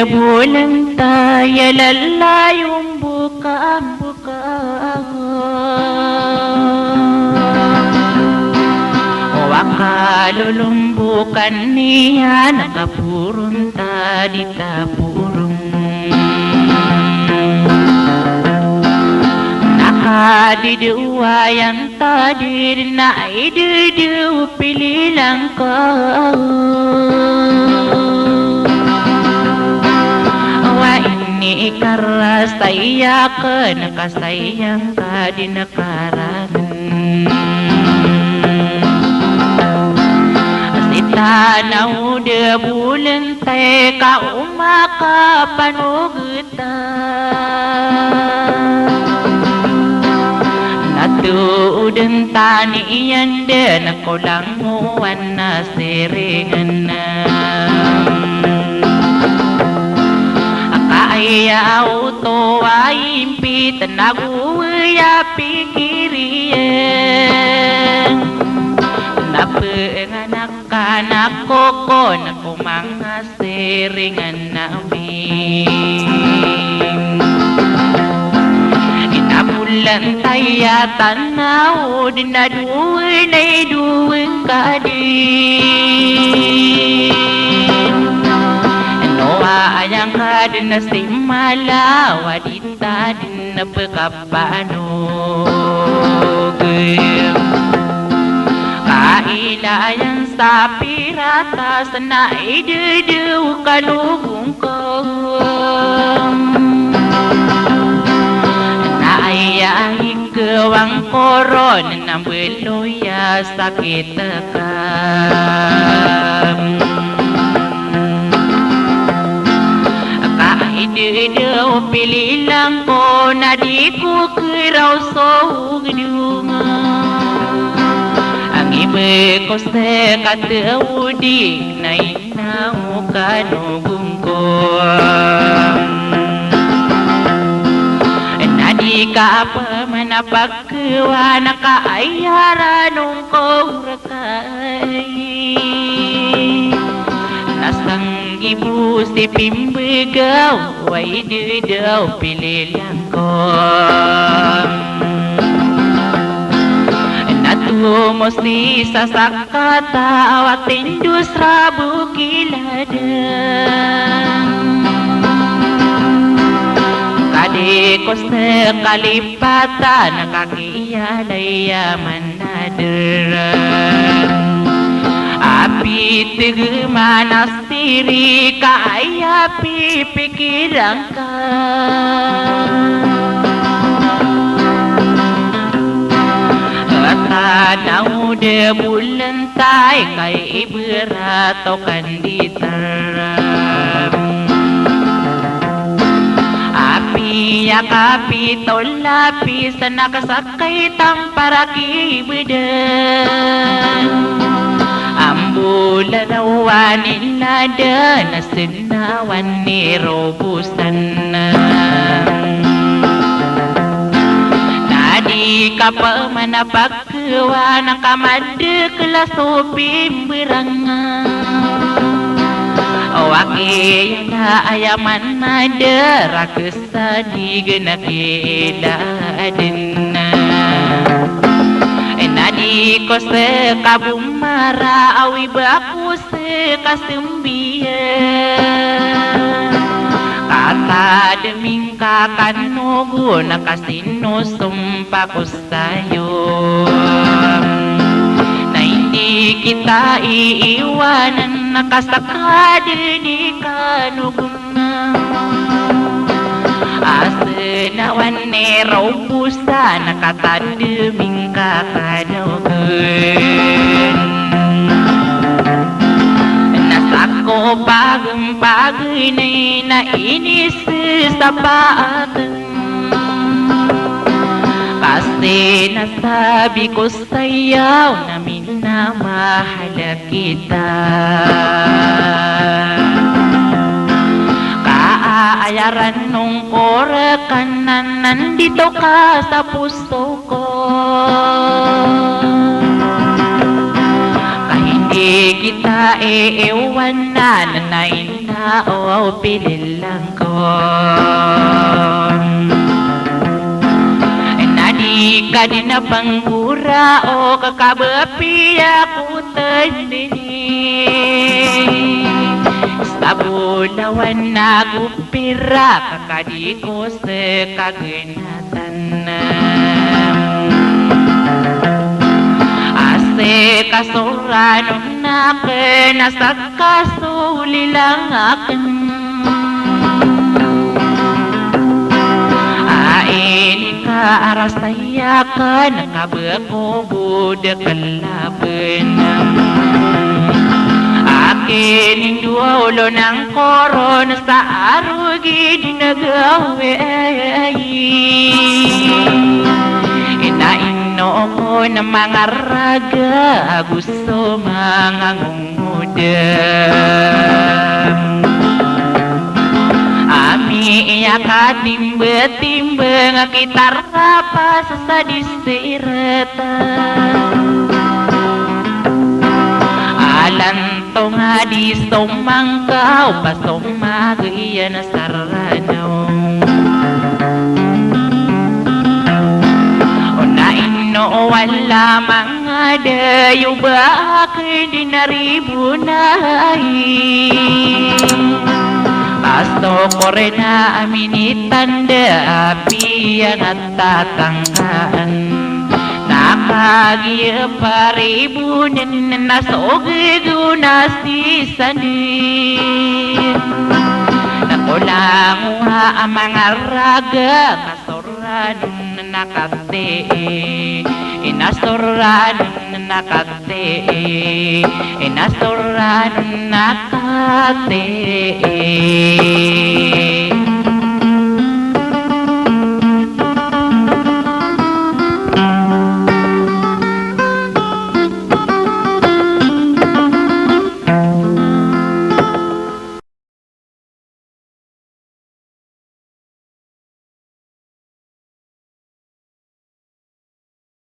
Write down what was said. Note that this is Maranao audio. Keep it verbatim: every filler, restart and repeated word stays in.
Bolanta aya lalayon boka, boka. Wa kalolombokan iyan a kaporon ta di taporon. Na kadidowayang tadid na ididi o pililangka. Wa ini ikarastay akn ka sayang ka di na karangan. Sitana o da bolanta i ka o makapanogta. Na tood tano iyan dn ko langowan a siringan. Ka aya oto a impit na goway a pikir iyan. Na pnganak ka na kokon ko manga siringan ami. Ina bolanta aya tanaw dn a dowa na i dowa ka di. Nowa aya ngka dn a simala wa di ta dn a pkapanog. Kailay iyan sa piratas na ididi o kanogon ka. Na aya ikawang koron na mbaloy a sakit ka. Ka ididi o pililangko na di ko kiraw so gdong. Anggibi ko ska tawodi na ina o kanogon ko. Na di ka pman a pagkawan ka aya ranon ko. Ay, na sanggibo si pimbagaw, wa ididi o pililangko. Na tomo si sasakata, wa tindos rabo kiladan. Ka di ko ska lipatan, ka kiyalay a man Nadra. Apiya tig man a siri ka aya pipikiran ka. Tanaw da bolanta i ka ibarat o kanditar. Apiya kapito lapis na kasak kay tampar a kibdan. Ambolan a wani ladan a sinawan i robosan. Na di ka pman a pagkawan ka madakl a so pimbarang. Wa kiya na aya man a darak sa di gana kiladen. Na di ko ska bomara awi ba ko ska sambiyan. Ka tadmin ka kanogon ka sinosompa ko sayo. Na indi kita iiwanan ka ska di kanogon. A sinawan i robosan ka tadmin ka kanogon. Na sako paganpaganay na inisasapatan. Kasi na sabi ko sayaw na minamahal kita. Ka aya ranon ko rka na nandito ka sa poso ko. Ka indi kita iiwanan na ina Aw, aw, pililang ko. Na di ka di na panggora o kakabapiya ko tandini. Sa bolawan na go pira ka di ko sekagenatan. A sekasoran on aken a sakasolelang aken. A ini ka arasay aken ka beko bo dekel a benam. Aken indo a olo nangkoron sa arogid na gawii. Ina ino ko na mangaraga ago so mangangongodam. Ami iya katimbetimbang a kitarapa sa di sirata. Alanto nga di somangkaw pa somag iyan a saranaw. Ona ino wala mangadayo ba aken di na ribonay. Pasto korena a minitanda a piyanga tatangkaan. Na kagiya paribonen na so gego na sisandi. Na kolangowa a mangaraga ka soran na katii. Ina soran na katii. Ina soran na katii.